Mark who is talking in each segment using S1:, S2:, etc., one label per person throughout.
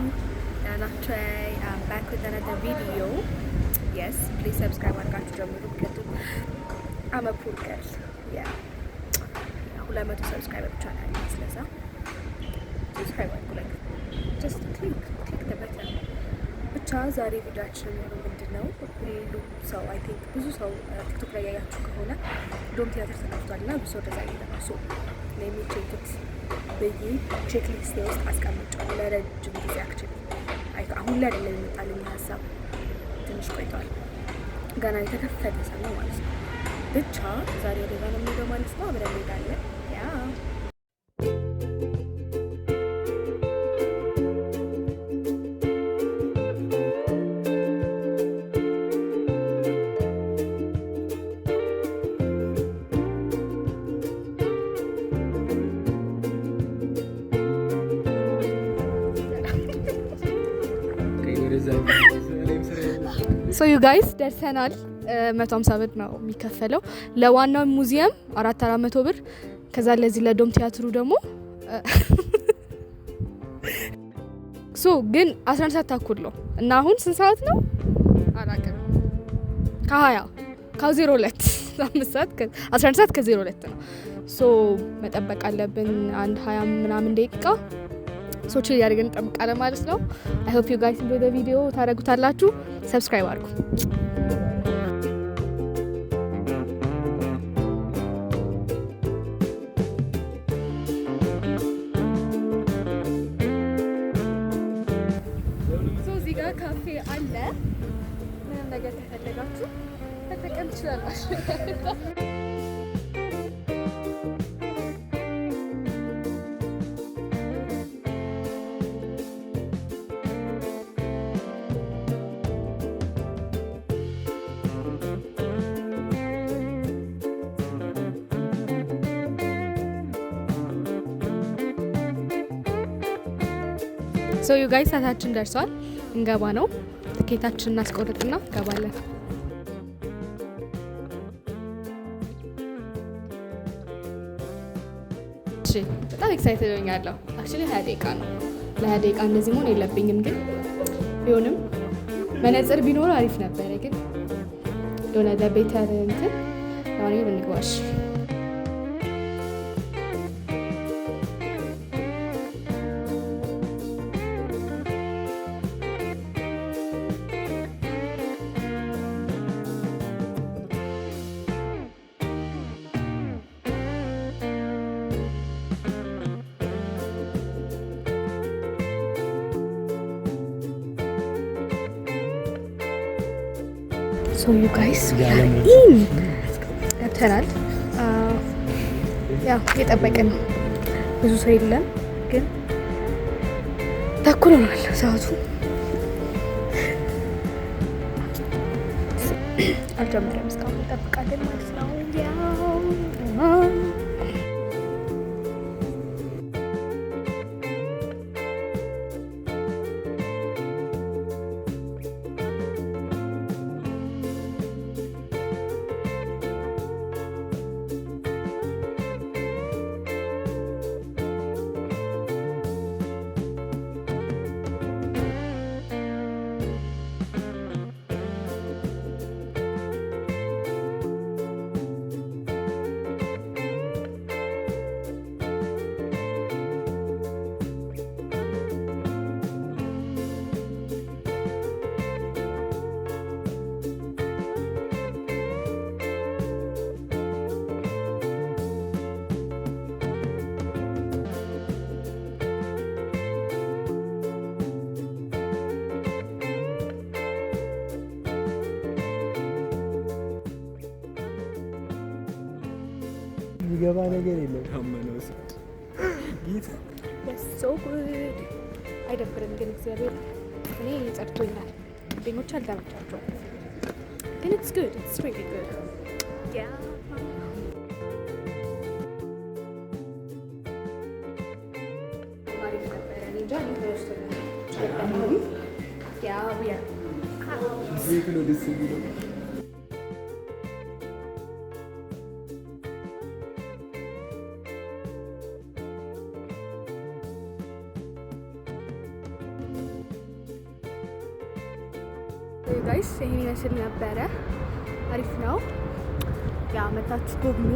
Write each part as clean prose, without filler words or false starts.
S1: ደህና ናችሁ? I'm back with another video. Yes, please subscribe አድርጋችሁ ጀምሩ። ምክንያቱም I'm a poor girl. Yeah, 200 subscriber ብቻ ነው ያለኝ። ስለዛ subscribe አድርጉ። Like, just click click the button። ብቻ ዛሬ ቪዲዮአችን የሚሆነው ምንድን ነው? ሁሉም ሰው፣ I think ብዙ ሰው ቲክቶክ ላይ ያያችሁ ከሆነ ዶም ቲያትር ተከፍቷል እና ብዙ ሰው ወደዛ እየሄደ ነው። So let me check it ብዬ checklist ኤ ውስጥ አስቀምጫለሁ ለረጅም ጊዜ። Actually አሁን ላይ አይደለም የመጣልኝ ሀሳብ፣ ትንሽ ቆይቷል። ገና የተከፈተ ሰሞን ማለት ነው። ብቻ ዛሬ ወደዛ ነው የምሄደው ማለት ነው። አብረን እንሄዳለን። Yeah. So you guys, ደርሰናል። 150 ብር ነው የሚከፈለው ለዋናው ሙዚየም፣ 400 ብር። ከዛ ለዚህ ለዶም ቲያትሩ ደግሞ so ግን 11 ሰዓት ተኩል ነው እና አሁን ስንት ሰዓት ነው አላውቅም። ከ20 ከ02 5 ሰዓት፣ 11 ሰዓት ከ02 ነው። So መጠበቅ አለብን አንድ 20 ምናምን ደቂቃ። So chill እያደረግን እንጠብቃለን ማለት ነው። I hope you guys enjoy the video ታደርጉታላችሁ። Subscribe አድርጉ። So እዚህ ጋር ካፌ አለ። ምንም ነገር ከፈለጋችሁ መጠቀም ትችላላችሁ። So you guys, ሰዓታችን ደርሷል። እንገባ ነው። ትኬታችንን እናስቆርጥና እንገባለን። እሺ፣ በጣም excited ሆኛለሁ። Actually 20 ደቂቃ ነው። ለ20 ደቂቃ እንደዚህ መሆን የለብኝም፣ ግን ቢሆንም መነጽር ቢኖር አሪፍ ነበረ። ግን የሆነ ለ better እንትን ለማንኛውም እንግባሽ። So you guys, in ገብተናል። ያው እየጠበቅን ነው። ብዙ ሰው የለም፣ ግን ተኩል ሆኗል ሰዓቱ። አልጀመረም እስካሁን፣ እንጠብቃለን ማለት ነው። ያው
S2: የሚገባ ነገር የለም።
S1: So good. አይደብርም ግን እግዚአብሔር እኔ ጸድቶኛል። ጓደኞች አልተመቻቸውም፣ ግን it's good, it's really good, yeah. አሪፍ ነበረ። እኔ እንጃ፣ እኔ ተመችቶኛል። Yeah, we are
S2: ቤት ነው ደስ የሚለው።
S1: You guys፣ ይሄን ይመስል ነበረ። አሪፍ ነው። Yeah፣ መታችሁ ጎብኙ።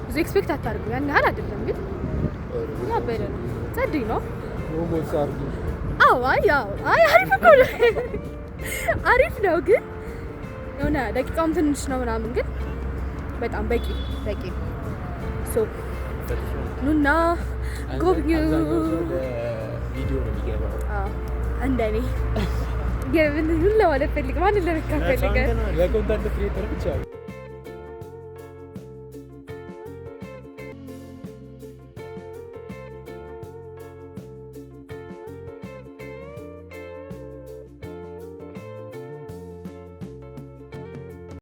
S1: ብዙ expect አታርጉ። ያን ያህል አይደለም ግን ያበደ ነው። ጸድይ ነው።
S2: ሞሞስ አርጉ።
S1: አዎ፣ አይ፣ ያው አይ፣ አሪፍ እኮ ነው። አሪፍ ነው ግን የሆነ ደቂቃውም ትንሽ ነው ምናምን፣ ግን በጣም በቂ በቂ። So ኑና ጎብኙ።
S2: አብዛኛው ሰው ለቪዲዮ ነው የሚገባው።
S1: አዎ፣ እንደኔ የምን ምን ለማለት ፈልግ፣ ማንን ለመካፈል ፈልገህ?
S2: ለ content creator ብቻ ነው።